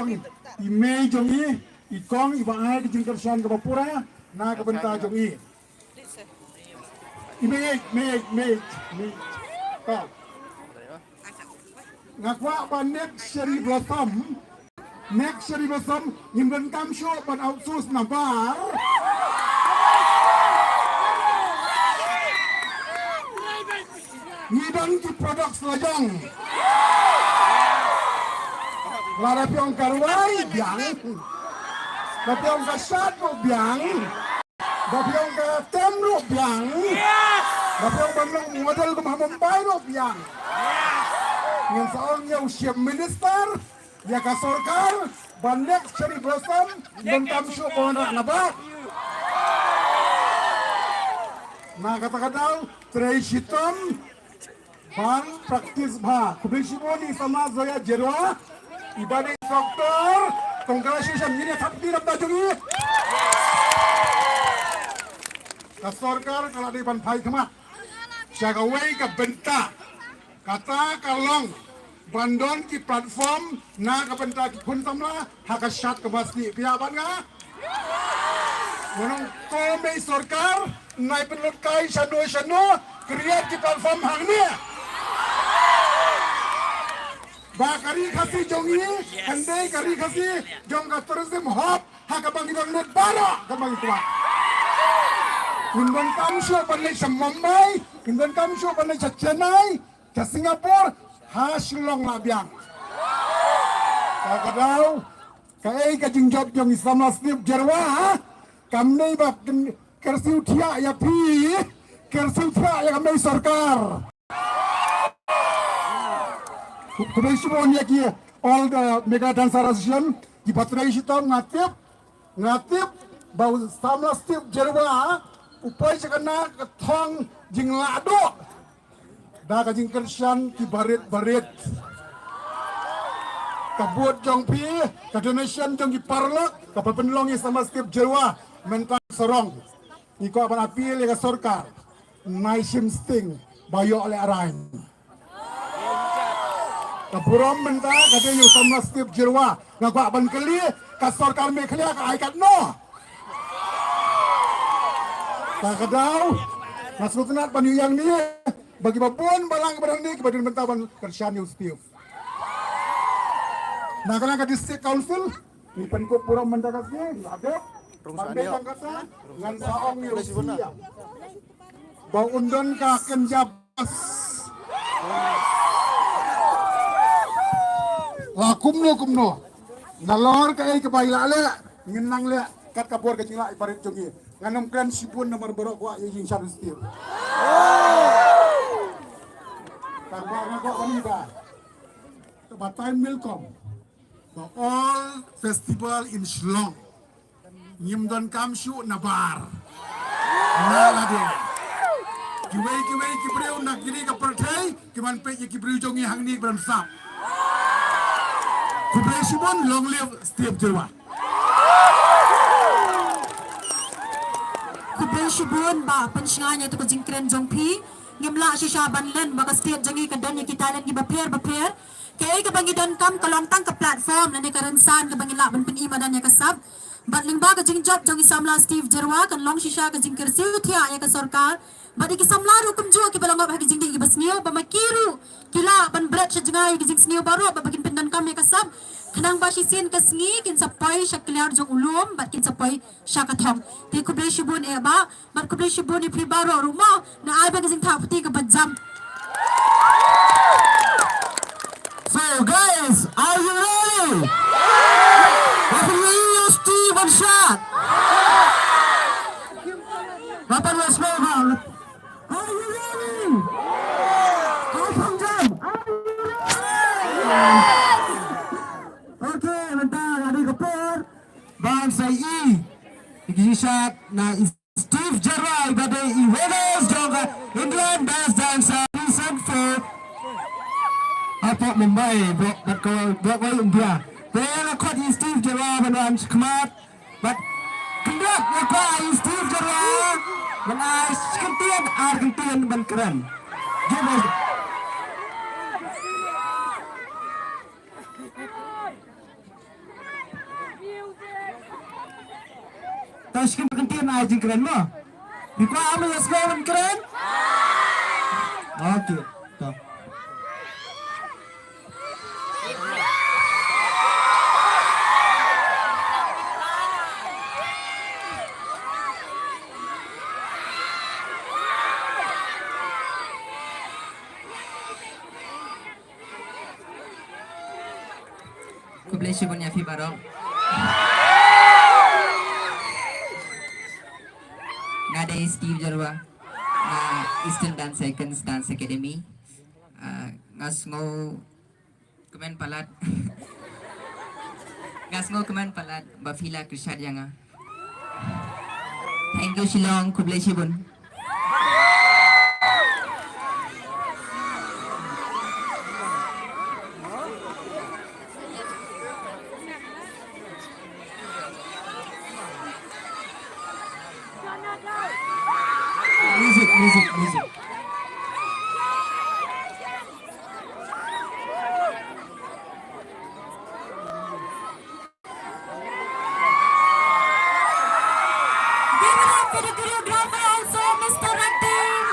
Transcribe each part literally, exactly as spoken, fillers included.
i mei jong i, i kong iba ai ka jingkyrshan kaba pura na ka bynta jong i. I mei, mei, mei, mei. Ka. Nga kwah ba next Cherry Blossom, next Cherry Blossom, ngim donkam shuh ban outsource nabar. Ngi don ki products la jong. Lada phi ong ka rwai biang. Lada phi ong ka shad ruh biang. Lada phi ong ka tem ruh biang. Lada phi ong ban long model kum ha Mumbai ruh biang. Ngin sa ong ïa u Chief Minister, ïa ka sorkar, ba next Cherry Blossom, ngim donkam shuh ban wanrah nabar. Na kata ka daw, trei shitom, ban practice bha. Khublei shibun i samla Zoya Jyrwa, iba dei doctor, congratulations, ngin ïa thap kti na ka bynta jong i. Ka sorkar ka la dei ban phai khmat sha kawei ka bynta. Kata ka long ban don ki platform na ka bynta ki khun samla ha ka shad kaba snieh phi ïa bad nga. Ngan ong ko mei sorkar, nai pynlut kai shano shano, create ki platform hangne. Ba ka ri Khasi jong ngi kan dei ka ri Khasi jong ka tourism hub ha kaba ngi dang leit baroh kaba ngi kwah. Ngim donkam shuh ban leit sha Mumbai, ngim donkam shuh ban leit sha Chennai, ka Singapore, ha Shillong la biang. Ka ka daw, kaei ka jingjop jong i samla Steve Jyrwa, ha? Kam dei ba kin kyrsiew thiah ïa phi, kyrsiew thiah ïa ka mei sorkar. Khublei shibun ïa ki all the Meghalaya Dancer Association, ki ba trei shitom, nga tip, nga tip ba u samla Steve Jyrwa u poi sha kane ka thong jinglah duh da ka jingkyrshan ki barit barit. Ka vote jong phi, ka donation jong ki paralok, kaba pynlong ïa i samla Steve Jyrwa mynta sarong. Ngi kwah ban appeal ïa ka sorkar, nai shim sting ba ïoh lehraiñ. Ka burom mynta ka dei ïa u samla Steve Jyrwa. Nga kwah ban kylli, ka sorkar Meghalaya ka ai katno? Ka ka daw, nga sngewtynnat ban ïohi ïa ngi ba kiba bun balang kiba dang dei kiba dei mynta ban kyrshan ïa u Steve. Na ka, na ka District Council, ngi pynkup burom mynta ka sngi, la dep. Ban dei tang kata, ngan sa ong ïa u Steve ba un don ka kynja bas. La kumno kumno, nalor kaei kaba i la leh, ngin nang leh kat ka bor ka jinglah i barit jong ngi. Ngan ym kren shibun namar baroh kwah ïa i jingshad u Steve. Tang ba nga kwah ban ïa ba, ba time will come ba all festival in Shillong ngim donkam shuh nabar. Na la dei kiwei kiwei ki briew na kine ka pyrthei ki ban peit ïa ki briew jong ngi hangne ba don sap. Khublei shibun, long live Steve Jyrwa. Khublei shibun ba pynshngaiñ ïa tu ka jingkren jong phi. Ngim lah shisha ban len ba ka state jong ngi ka don ïa ki talent kiba pher ba pher. Kaei kaba ngi donkam ka long tang ka platform lane ka rynsan kaba ngi lah ban pyni madan ïa ka sap. Bad lyngba ka jingjop jong i samla Steve Jyrwa kan long shisha ka jingkyrsiew thiah ïa ka sorkar. Bad ïa ki samla ruh kumjuh kiba la ngop ha ki jingdih kiba sniew ba ma ki ruh ki lah ban bret sha jngai ïa ki jingsniew baroh ba ba kin pyndonkam ïa ka sap. Khnang ba shisien ka sngi kin sa poi sha kliar jong u lum bad kin sa poi sha ka thong. Te khublei shibun eh bah. Bad khublei shibun ïa phi baroh ruh mo, na ai ba ka jingthap kti kaba jam. So guys, are you ready? Yes! Let me hear you, Steve and Shad. Rapan West Bengal. Are you ready? Are you ready? Okay, mynta nga dei ka por ban sa ïohi ïa ki shad na Steve Jyrwa, iba dei i winners jong ka Indian Best Dancer season four. Hapoh Mumbai, bad ka, bad ka India. Te nga khot i Steve Jyrwa ban wan shakhmat. Bad kynduh ïa ka i Steve Jyrwa ban ai kyntien, ar kyntien ban kren. Give us. Shisha, kyntien ai jingkren mo. Phi kwah mo ïa shisha ban kren? Okay. To. Khublei shibun ïa phi baroh. Nga dei Steve Jyrwa, na Eastern Dance Icons Dance Academy. Ah, nga sngew kmen palat. Nga sngew kmen palat ba phi la kyrshan ïa nga. Thank you Shillong, khublei shibun. Music, music, music. Give it up for the choreographer also, Mister Ranting.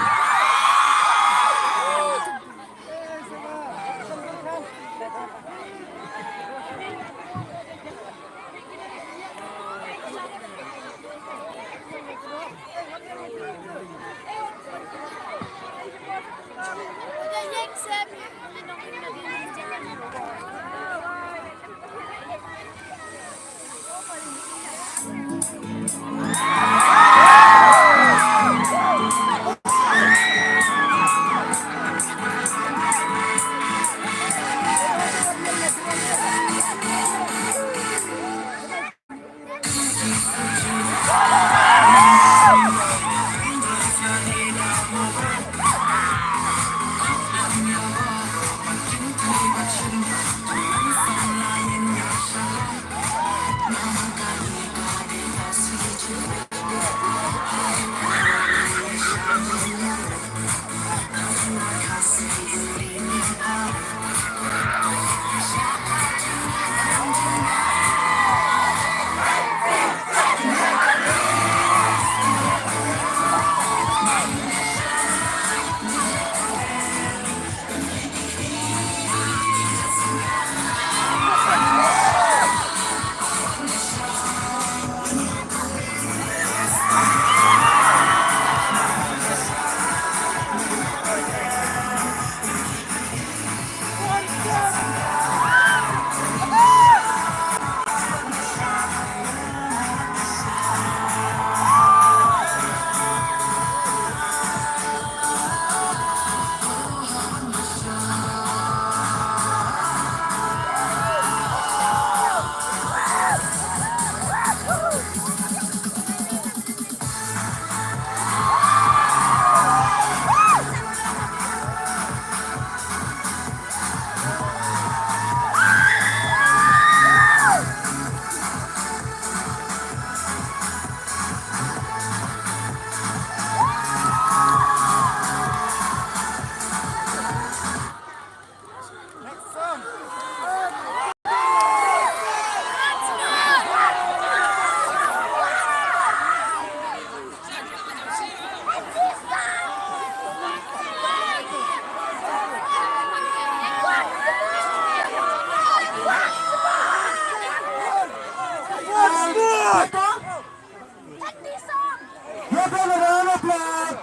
Give them a round of applause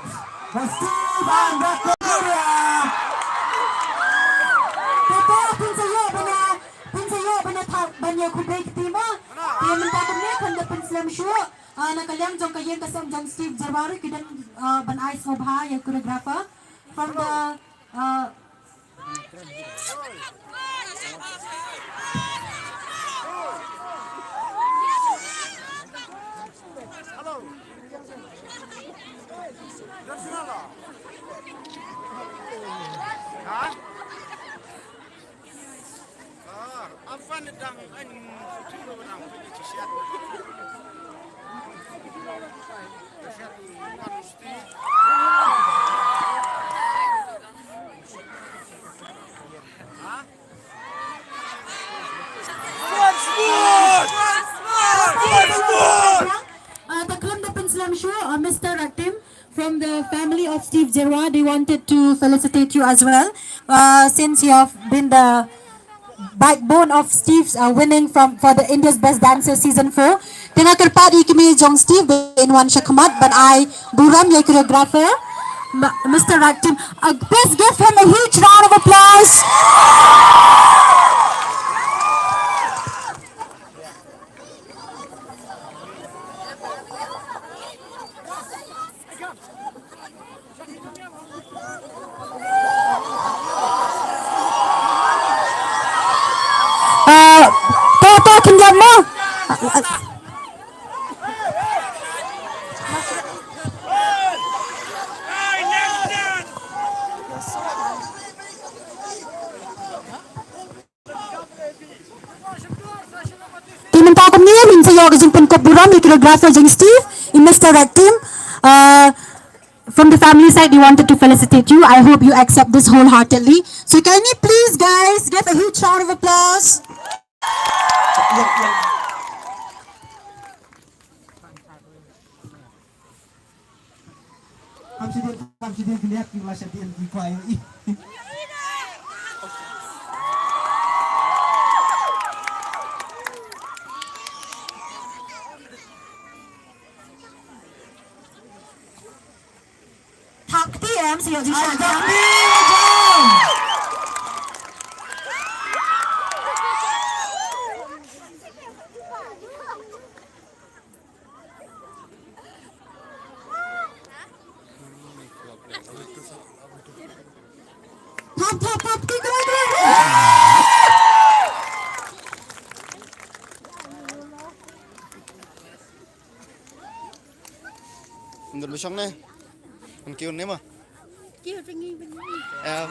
for Steve and Victoria. Te to phin sa ïoh ban ïa, phin sa ïoh ban ïa thap, ban ïa khublei kti mo. Te mynta kumne khnang da pynslem shuh. Ah, na ka liang jong ka ïing ka sem jong Steve Jyrwa ruh ki dang, ah, ban ai sngewbha ïa choreographer. From the, ah, I'm sure uh, Mister Raktim from the family of Steve Jerwa, they wanted to felicitate you as well, uh, since you have been the backbone of Steve's uh, winning from for the India's Best Dancer season four. Te nga kyrpad ïa i kmie jong Steve ba in wan shakhmat ban ai burom ïa i choreographer, Ma- Mister Raktim. Uh, please give him a huge round of applause. Uh, to to khyndiat mo. Te mynta kumne ngin sa ïoh ka jingpynkup burom ïa i choreographer jong Steve, i Mister Raktim. Uh, from the family side, they wanted to felicitate you. I hope you accept this wholeheartedly. So can you please, guys, give a huge round of applause? Kam shadien, kam shadien ki liat ki la shadien ki kwah ïohi. Thap kti em, sa ïoh jingshai. Ai, thap kti, Jong. Thap, thap, thap, kti, kti, kti. Ndur bishong ne. Ndur ne ma. Em.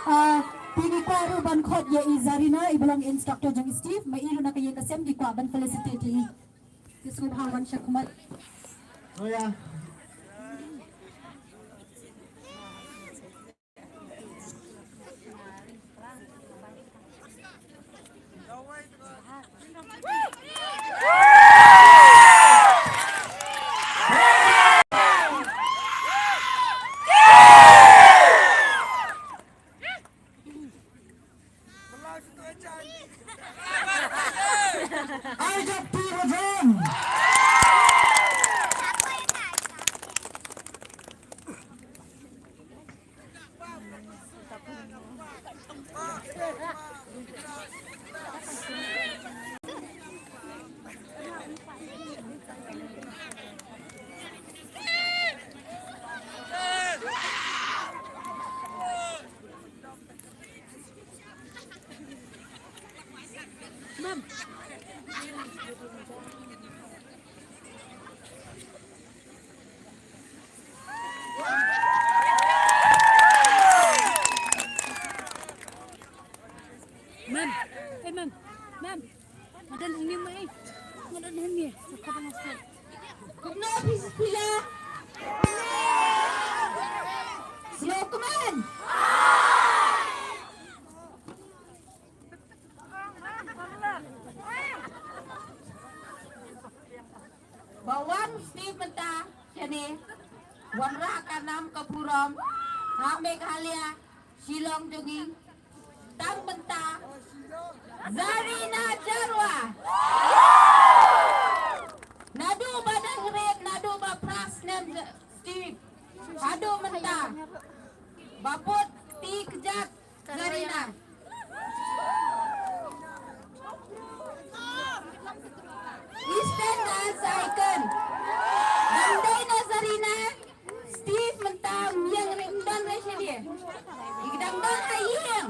Ah, te ngi kwah ruh ban khot ïa i Zarina, i ba long instructor jong i Steve, ma i ruh na ka ïing ka sem ngi kwah ban felicitate ïa i. Te sngewbha wan shakhmat. Oh ya. Mem, eh, Mem, Mem. Madan ini mai. Madan ini. Kumno phi phi la? Sngewkmen. Ba wan Steve mynta shane, wanrah ka nam ka burom ha Meghalaya, Shillong jong ngi. Tang mynta Zarina Jarwa. Naduh ba dang rit, naduh ba phra snem Steve, haduh mynta ba put ti kjat Zarina. Eastern Dance Icon. Dang dei na Zarina. Steve mynta ym ïeng re, ym don re sha ïing. I dang don ha ïing.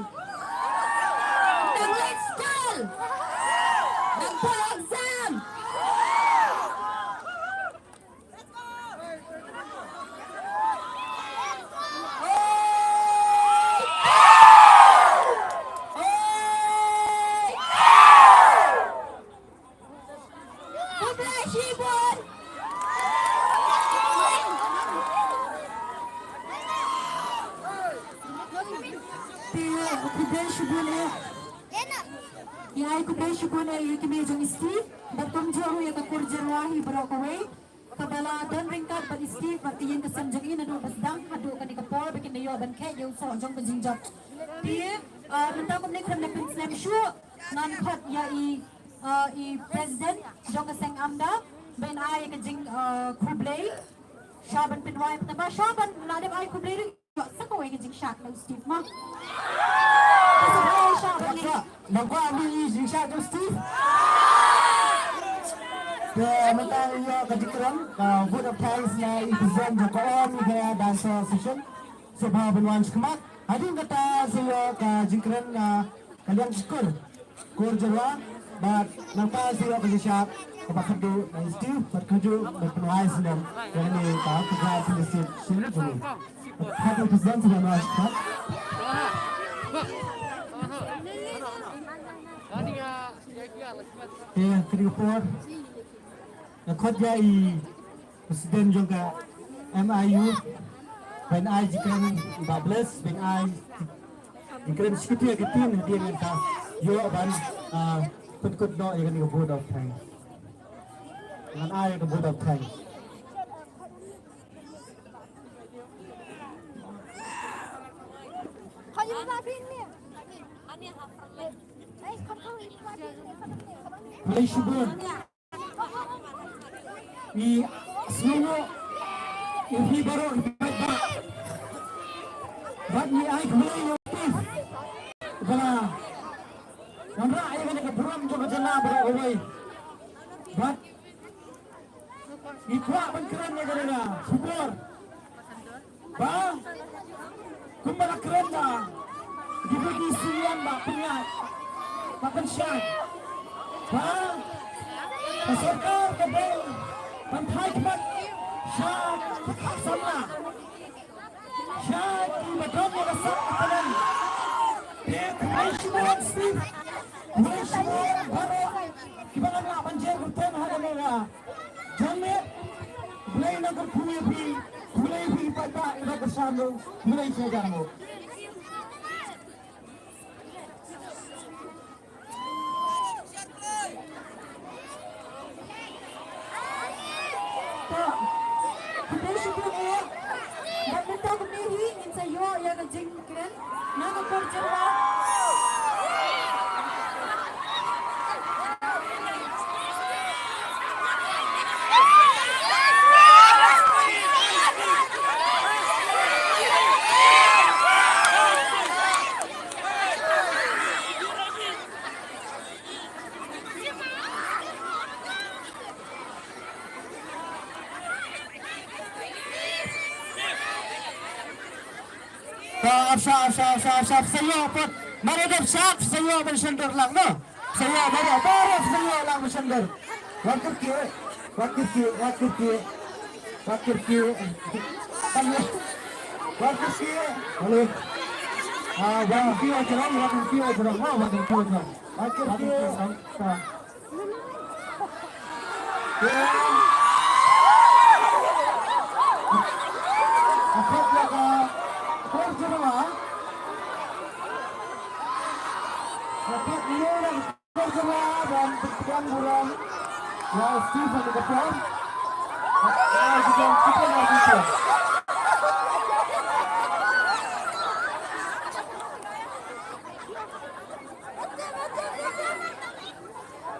Dang leit skul. Dang poi exam. Khublei shibun. Te, khublei shibun eh. Ïa ai khublei shibun eh ïa kine jong i Steve. Bad kumjuh ruh ïa ka kur jyrwa hi baroh kawei. Kaba la don ryngkat bad i Steve bad ka ïing ka sem jong i naduh ba sdang haduh kane ka por ba kin da ïoh ban khet ïa u soh jong ka jingjop. Te, ah, mynta kumne khlem da pynslem shuh ngan khot ïa i, ah, i president jong ka seng AMDA ban ai ka jing, ah, khublei. Sha ban pynwai, tangba sha ban la dep ai khublei ruh ïoh sa kawei ka jingshad na u Steve ma. Te sa ban ai sha ban ai. Nang kwah mih i jingshad jong Steve. Te mynta ïoh ka jingkren, ka vote of thanks na i president jong ka All Meghalaya Dancer Association. Sngewbha ban wan shakhmat. Hadien kata sa ïoh ka jingkren na ka liang ka kur, kur jyrwa. Bad nangta sa ïoh ka jingshad kaba khatduh na i Steve bad kumjuh ban pynwai snem ïa kane ka program felicitation jong ngi. Happy present to the Raj Club. Te, kane ka por nga khot ïa i president jong ka M I U ban ai jingkren, ba bless, ban ai jingkren secretary ka tin, hadien ngan ïoh ban, ah, pynkut noh ïa kane ka vote of thanks. Ngan ai ka vote of thanks. Khublei shibun. Ngi sngewnguh ïa phi baroh ki paidbah. Bad ngi ai khublei ïa u Steve uba la wanrah ïa kane ka burom jong ka jylla baroh kawei. Bad ngi kwah ban kren ïa kane ka khubor ba kumba la kren da Deputy C M Bah Pynïaid, Bah Pynshai, ba ka sorkar ka dei ban phai khmat sha ka khap samla, sha kiba don ïa ka sap ka talent. Te khublei shibun Steve, khublei shibun baroh kiba nang lah ban jer kyrteng ha kane ka janmiet. Khublei nang kyrkhu ïa phi, khublei phi ki paidbah ïa ka shnong, khublei shibun. To, khublei shibun eh. Bad mynta kumne hi ngin sa ïoh ïa ka jingkren na ka por jyrwa. Ka ap sha, ap sha, ap sha, ap sha, ap sha, ïoh pat. Mare dep sha, ap sha, ïoh ban shon dur lang, no? Ap sha, ïoh, mare, mare, ap sha, ïoh lang ban shon dur. Wan kyrkieh, wan kyrkieh, wan kyrkieh. Wan kyrkieh. Wan kyrkieh. Hello. Ah, wan kyrkieh, wan kyrkieh, wan kyrkieh, wan kyrkieh. Wan kyrkieh.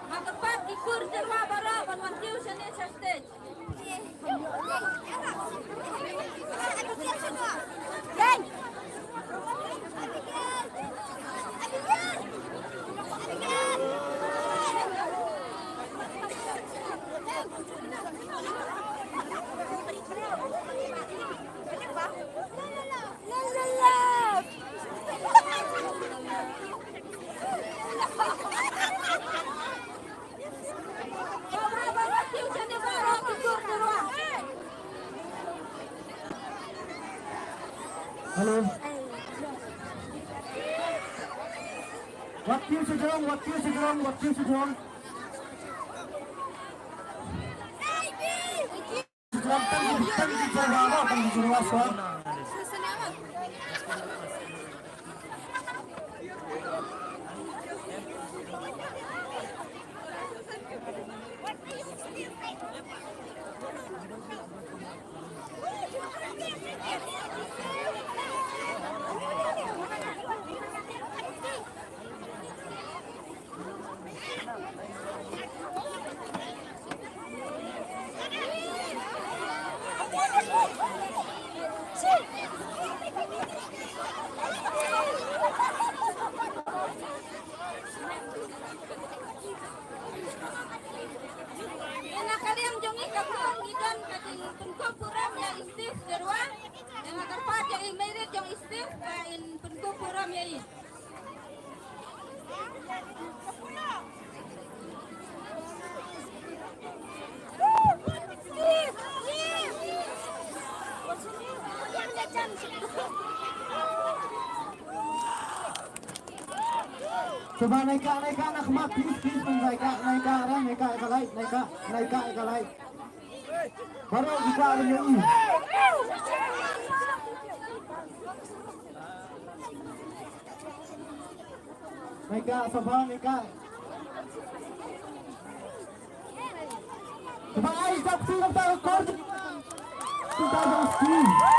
Nga kyrpad ki kur jyrwa baroh ban wan kiew shane sha stage. Hello. Wat kiew sha jrong, wat kiew sha jrong, wat kiew sha jrong. Ïa na ka liang jong ngi ka por ngi don ka jingpynkup burom ïa i Steve Jyrwa. Ïa na ka kyrpad ïa i Mary jong i Steve ba in pynkup burom ïa i. Sngewbha nai ka, nai ka na khmat, please, please, nai ka, nai ka, nai ka, nai ka, nai ka, nai ka, nai ka. Baroh ki kwah ban ïohi. Nai ka, sngewbha nai ka. Sngewbha ai jop sngewbha ka kor. Sngewbha jop sngewbha.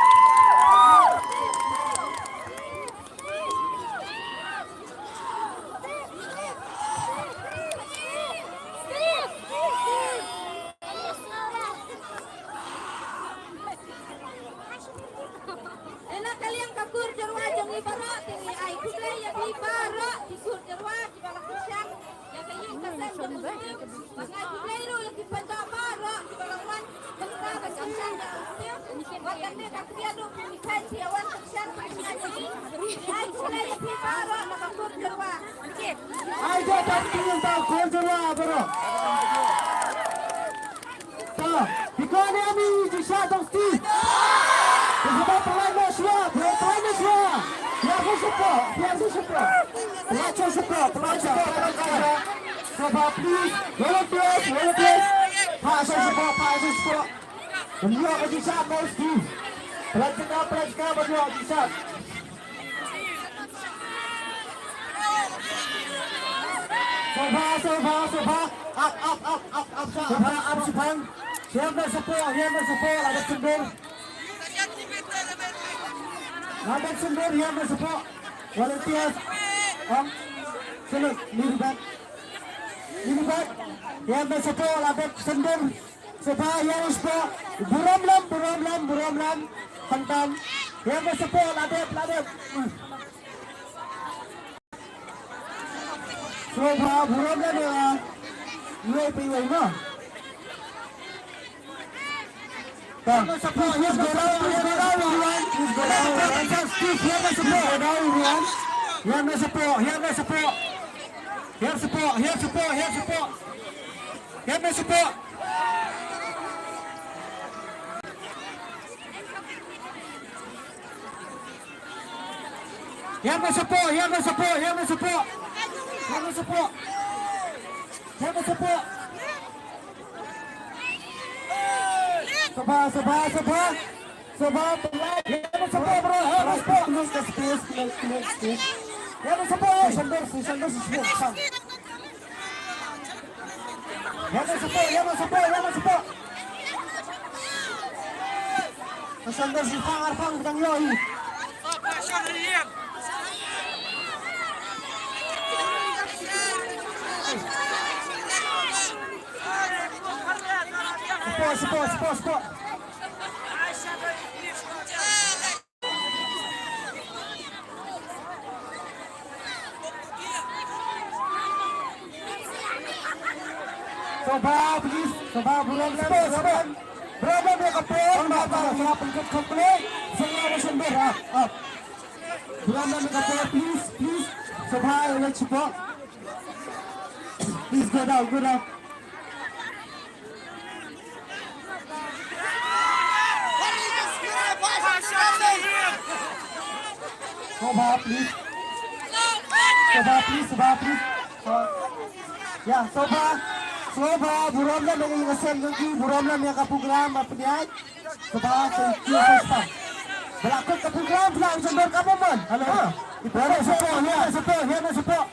Ïa na ka liang ka kur Jyrwa jong ngi baroh, te ngi ai khublei ïa phi baroh ki kur Jyrwa kiba la kyrshan ïa ka ïing ka sem jong ngi. Ngi ai khublei ruh ïa ki paidbah baroh kiba la wan mynta ban kyrshan ïa u Steve. Wat kane ka khriat ruh phi kheiñ phi ïa wan kyrshan phi ïa ngi. Ngi ai khublei ïa phi baroh na ka kur Jyrwa. Ai jop ïa ka kur Jyrwa baroh. To, phi kwah ne em ïa i jingshad jong Steve? Phi sngewbha pynlait noh shuwa, pynlait noh shuwa. Phi ar shuwa shapoh, phi ar shuwa shapoh. Pynlait shuwa shapoh, pynlait shuwa, pynlait shuwa. Sngewbha please, volunteers, volunteers. Phah shuwa shapoh, phah shuwa shapoh. Ban ïoh ka jingshad jong Steve. Pynlait shuwa, pynlait shuwa, ban ïoh ka jingshad. Sngewbha, sngewbha, sngewbha. Ap, ap, ap, ap, ap, sngewbha, ap shaphang. Hiar noh shapoh, hiar noh shapoh, la dep symdur. La dep symdur, hiar noh shapoh. Volunteers. Ong. Syluk, liru bad. Liru bad. Hiar noh shapoh, la dep symdur. Sngewbha hiar shapoh. Burom lem, burom lem, burom lem. Khamtam. Hiar shapoh, la dep, la dep. Sngewbha burom lem ïa. Iwei pa iwei mo. Hiar shapoh, hiar shapoh, hiar shapoh, everyone. Please go down, everyone. Hiar shapoh, hiar shapoh, hiar shapoh. Hiar shapoh, hiar shapoh, hiar shapoh. Hiar shapoh. Hiar shapoh, hiar shapoh, hiar shapoh. Hiar shapoh. Hiar shapoh. Sngewbha, sngewbha, sngewbha. Sngewbha, pynlait. Hiar shapoh, bro. Hiar shapoh. Hiar shapoh. Sngewbha, sngewbha, sngewbha. Hiar shapoh, hiar shapoh, hiar shapoh. Ka shon dor shi phang ar phang ka dang ïoh hi. Shapoh, shapoh, shapoh, shapoh. Sngewbha, please. Sngewbha, burom lem, burom lem. Burom lem ïa ka por, ma ba sngewbha pynkut kham khlei. Sngewbha, burom lem ïa ka por, please, please. Sngewbha, ïa leit shapoh. Please go down, go down. Sngewbha, please. Sngewbha, please, sngewbha, please. Uh, yeah, sngewbha. Sngewbha, burom lem ïa ka seng jong ki, burom lem ïa ka program ba pynïaid. Sngewbha, sngewbha, sngewbha. Ba la kut ka program, ba la jan dor ka moment. Hello. Ha. Ïa na shapoh, ïa na shapoh, ïa na shapoh.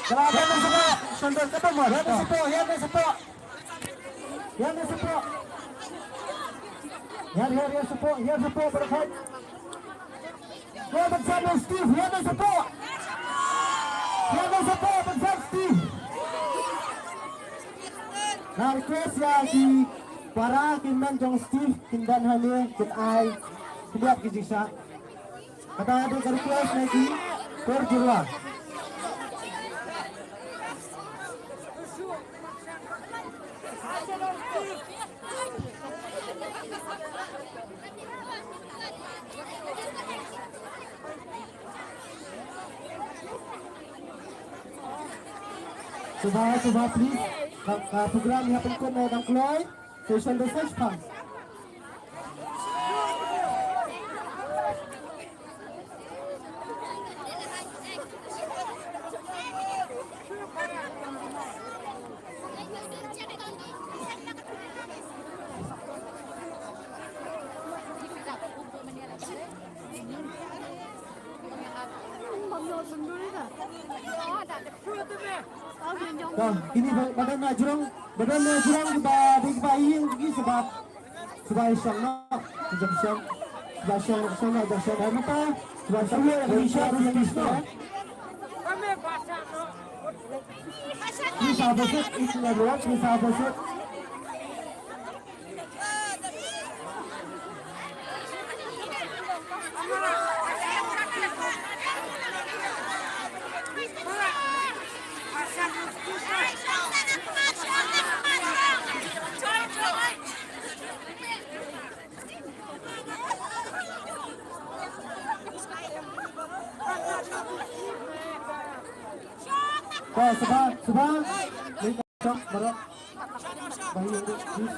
Kala, ïa na support. Sandal ka pamar. Ïa na support, ïa na support. Ïa na support. Ïa, ïa, ïa support, ïa support, para khat. Ïa ban sandal Steve, ïa na support. Ïa na support, ban sandal Steve. Nga request ïa ki para ki hynmen jong Steve, kin don hangne, kin ai khyndiat ki jingshah. Kata dei ka request na ki por jyrwa. Sngewbha, sngewbha, please. Ka, ka program ïa pynkup mo dang kloi. Session da session. Ka, kine ba, ba don na jrong, ba don na jrong kiba, kiba ïeng ki sngewbha. Sngewbha shong noh, jong shong. Sngewbha shong, shong noh, jong shong. Hai mynta, sngewbha shong noh, jong shong, jong shong. Please have a seat, each and everyone, please have a seat. Ba, sngewbha, sngewbha. Shong baroh. Ba ïeng, please, please.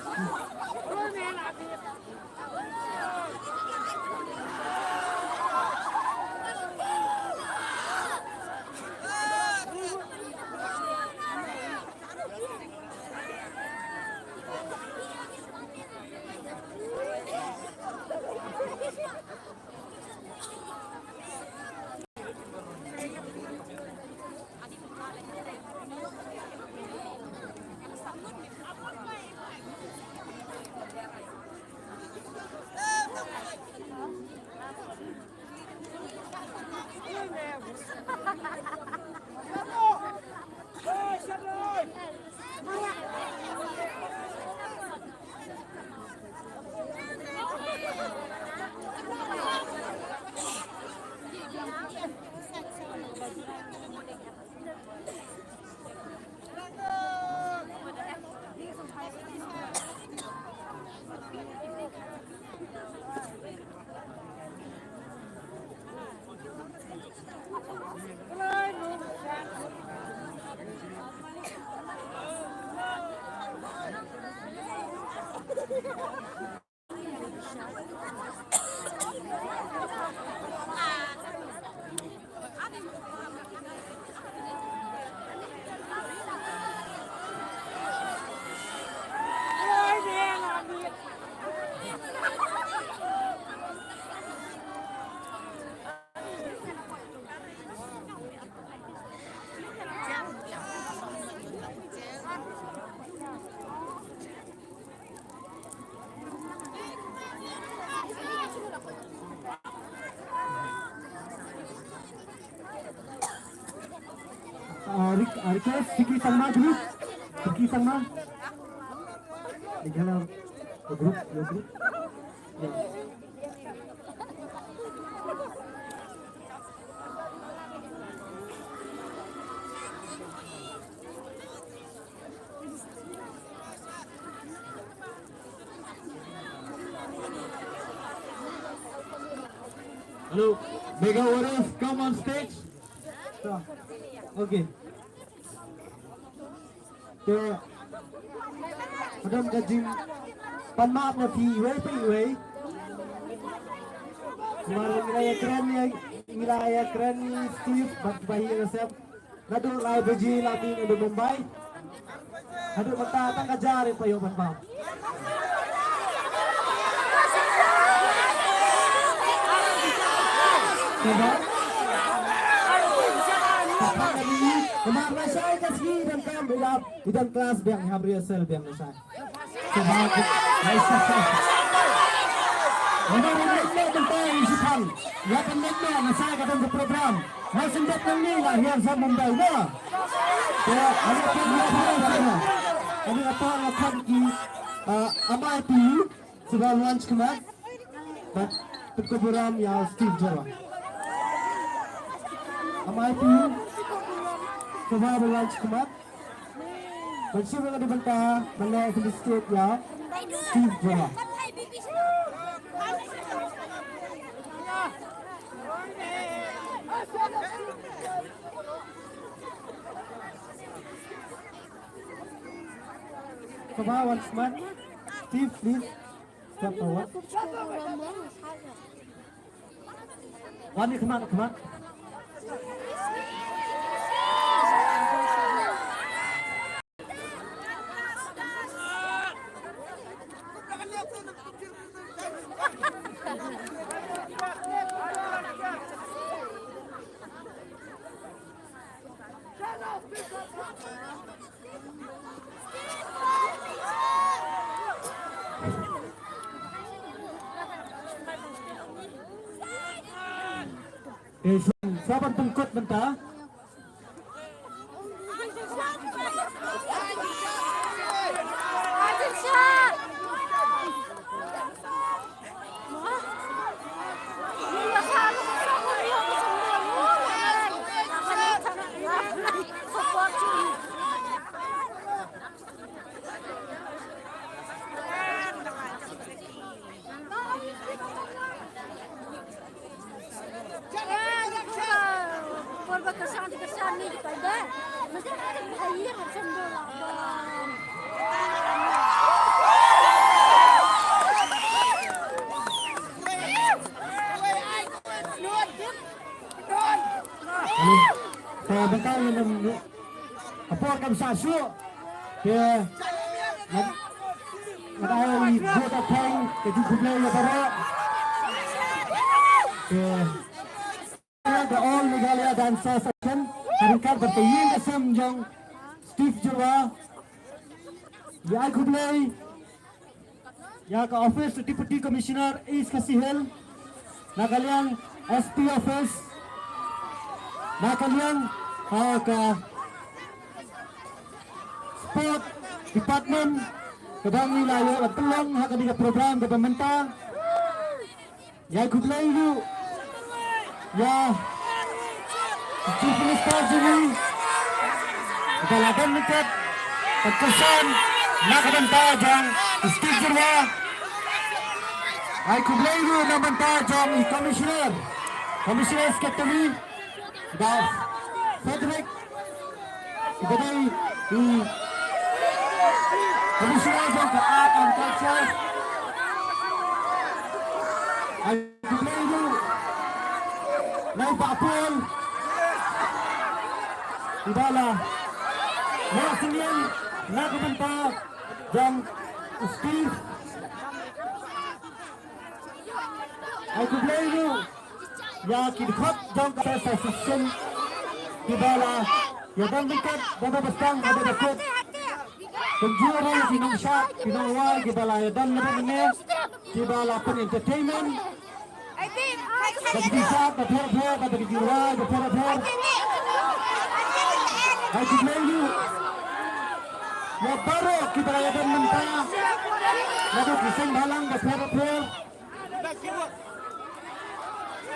Uh, re-, uh, request Vicky Sangma group. Vicky Sangma. Hello. Group, your group. Yes. Hello, Mega Warriors, come on stage. Okay. Te, ka don ka jingpan map na phi iwei pa iwei. Namar ngi la ïakren ïa, ngi la ïakren ïa Steve bad ba hi ïa ka sem. Naduh lai baje la mih naduh Mumbai. Haduh mynta tang ka jar ïa phi ïoh ban bam. Te ba, Namar lashai ka sngi i donkam ïa i don klas biang, i hap rehearsal biang lashai. Sngewbha lashai. Namar i leit noh mynta i shipang. Ïa ka leit noh lashai ka don ka program. Nga sngewbha nangne la hiar sa Mumbai na. Te ano pun ïa pun ïa pun. Ano ïa pun ïa pun ki, ah, amai pi. Sngewbha launch khmat. Bad pynkup burom ïa u Steve Jyrwa. Amai pi. Sngewbha launch khmat. Bad shu ba ka dei bynta ban leh felicitate ïa Steve Jyrwa. Sngewbha wan khmat. Steve, please. Step forward. Wan khmat, khmat. Eh, sa ban pynkut mynta. Te bynta ïa lem ka por kam sa shuh. Te nga, nga da ai buh da theng ka jingkhublei ïa baroh. Te the All Meghalaya Dancers Association, ha ryngkat bad ka ïing ka sem jong Steve Jyrwa. Ïa ai khublei ïa ka Office Deputy Commissioner East Khasi Hills, na ka liang S P Office, na ka liang, ah, ka Sport Department, kaba ngi la ïoh ban pynlong ha kane ka program kaba mynta. Ïa khublei ruh ïa Chief Minister jong ngi, uba la don ryngkat, ban kyrshan na ka bynta jong i Steve Jyrwa. Ai khublei ruh na bynta jong i Commissioner, Commissioner Secretary, Bah Frederick, uba dei i Commissioner jong ka Art and Culture. Ai khublei ruh na i Bah Paul, uba la ïoh synñiang na ka bynta jong u Steve. Ai khublei ruh ïa ki dkhot jong ka Association kiba la ïadon ryngkat bad ba sdang bad ba kut. Kumjuh ruh ïa ki nongshad, ki nongwai kiba la ïadon lem mynne, kiba la pyn entertainment. Bad ki shad bapher bapher, bad ki jingrwai bapher bapher. Ai khublei ruh ïa baroh kiba la ïadon mynta, naduh ki seng bhalang bapher bapher,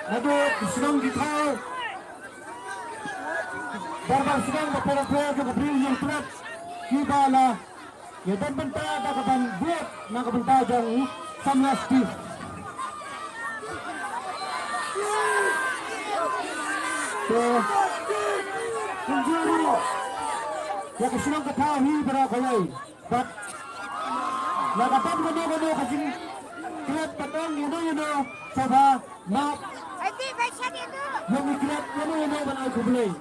naduh ki shnong ki thaw, dorbar shnong bapher bapher jong ka Bri u Hynñiewtrep, kiba la ïadon bynta da kaban vote na ka bynta jong u samla Steve. Te kumjuh ruh ïa ka shnong ka thaw hi baroh kawei. Bad la ka don kano kano ka jingklet ban ong ïano ïano, sngewbha map. Ïa ngi klet ïano ïano ban ai khublei.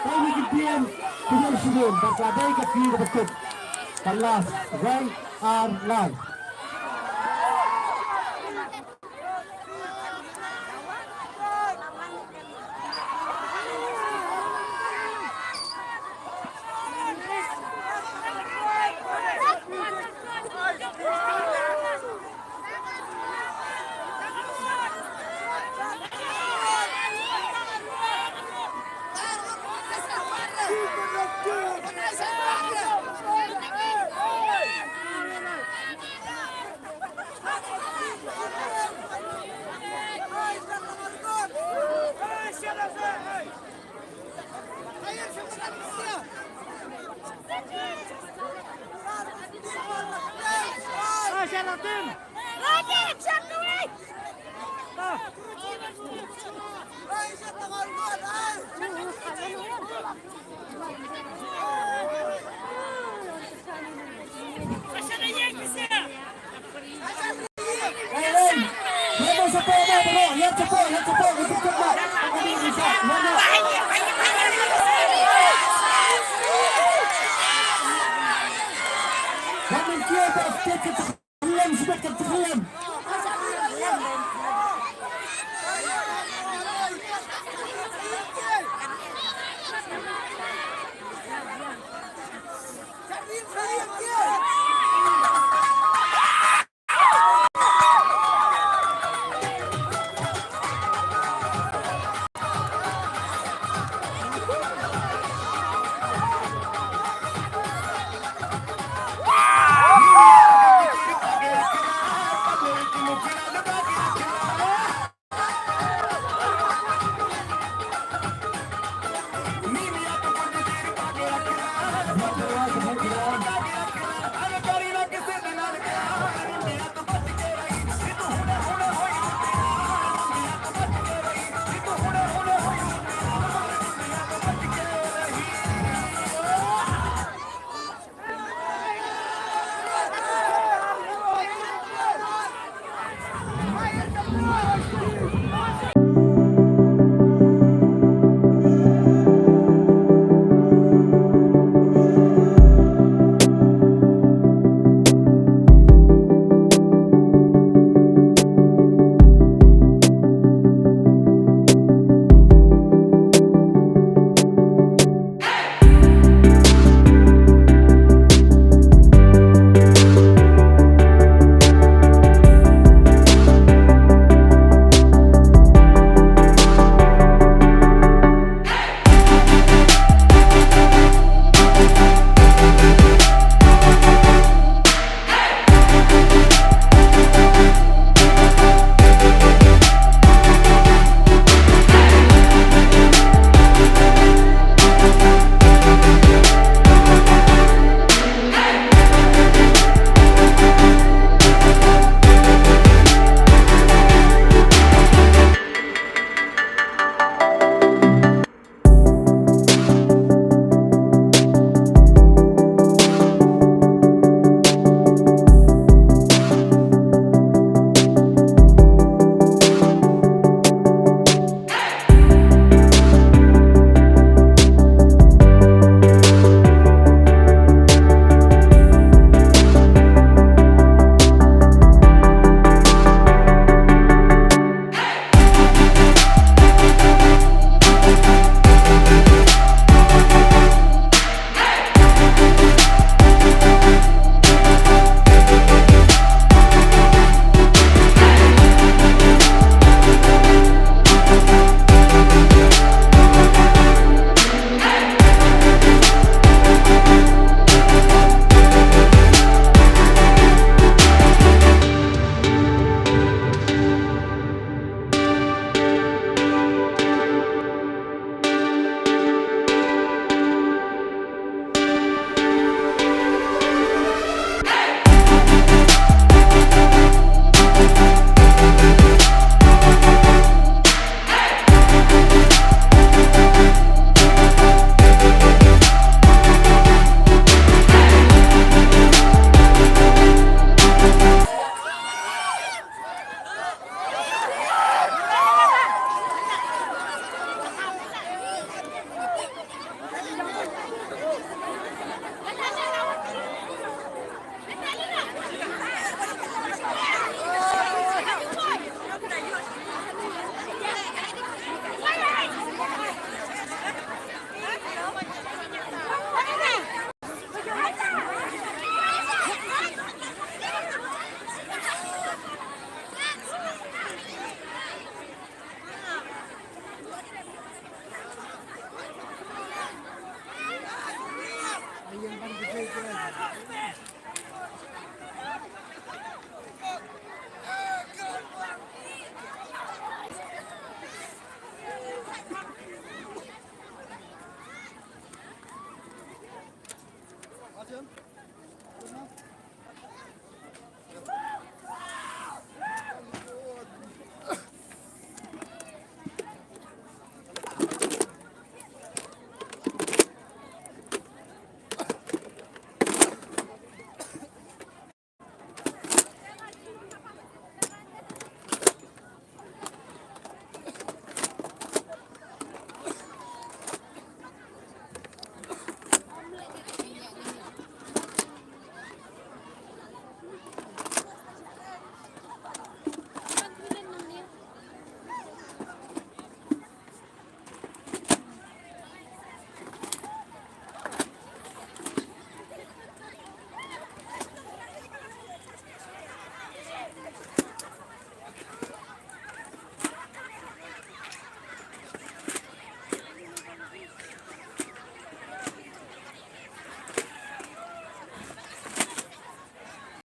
Tang ïa ki dieng, ki dieng shibun, bad ka dei ka kti kaba kut. Kan last, wei, ar, lai.